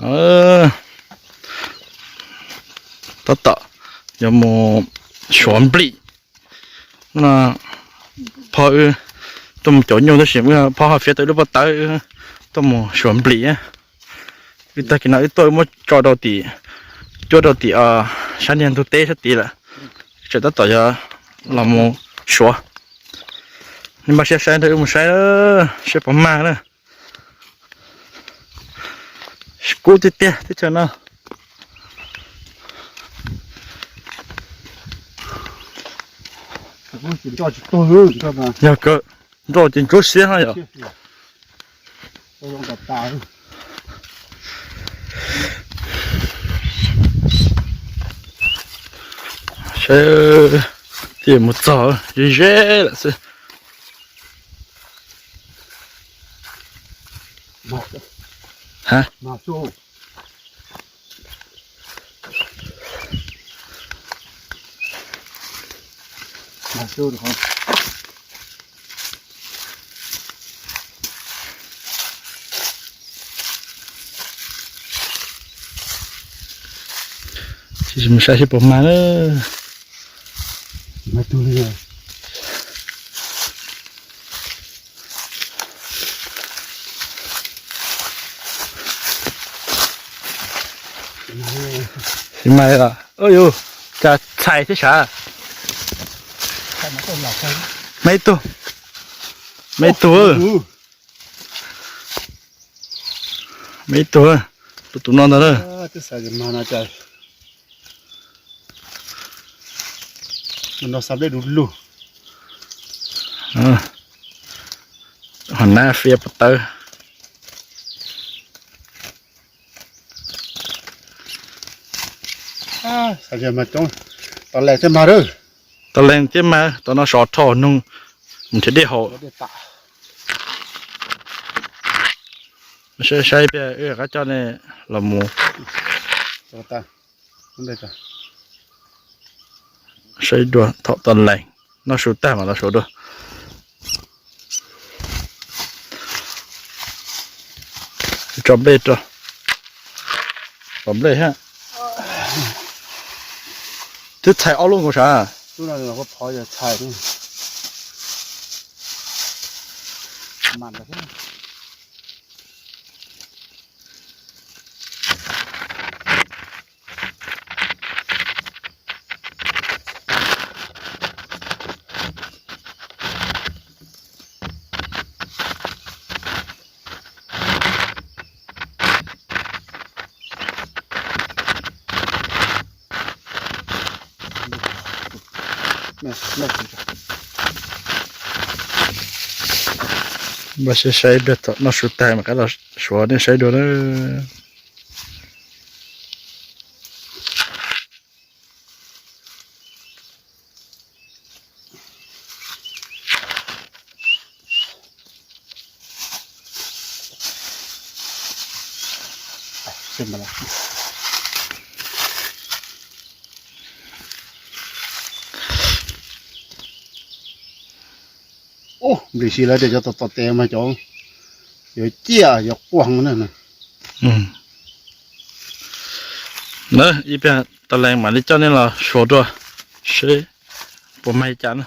Tab tom yuav mus suav nplim no. Phob wb tuaj mus cov nyuj tab sis phob ho fiav tau ib lub pob tawb tuaj mus suav nplim. Wb tag kis no wb tuaj wb muab tso rau tim, cuab rau tim sab niag ntug teb sab tid lawm. Tseem tab tom yuav los mus suav. Nej npaj siab saib nrog wb mus saib, saib puas mag na. Kub tiag tiag teb chaws no. Yog kawg, nroj ces ntsuab siab no yom. Saib, thiaj mus txog ze ze lawm xwb. Sim saib seb puas mag na. Sim mas, yus cas txhais thiab sav. Meb tug, meb tug, meb tug, tus no ntag na. Ho nab fiab pov tawb. Tau lees thiab mas, tau lees thiab mas, tom no sov rho noog mus nrhiav dej haus. Saib saib peb qab coj nej los mus saib dua thaum tau lees, noj su tag mas los suav dua. Tso nplej rau, pom nplej thiab. Twb txhais ob lub nkaus sav. Npaj siab saib dua thaum noj su tag mas qab los suav nej saib dua na. Ub, nplis si lawv tias cov tom tom tes mas cov yuav ciaj yuav quaj na. Na, ib pliag tau lees mam li coj nej los suav dua seb puas mag li cas na.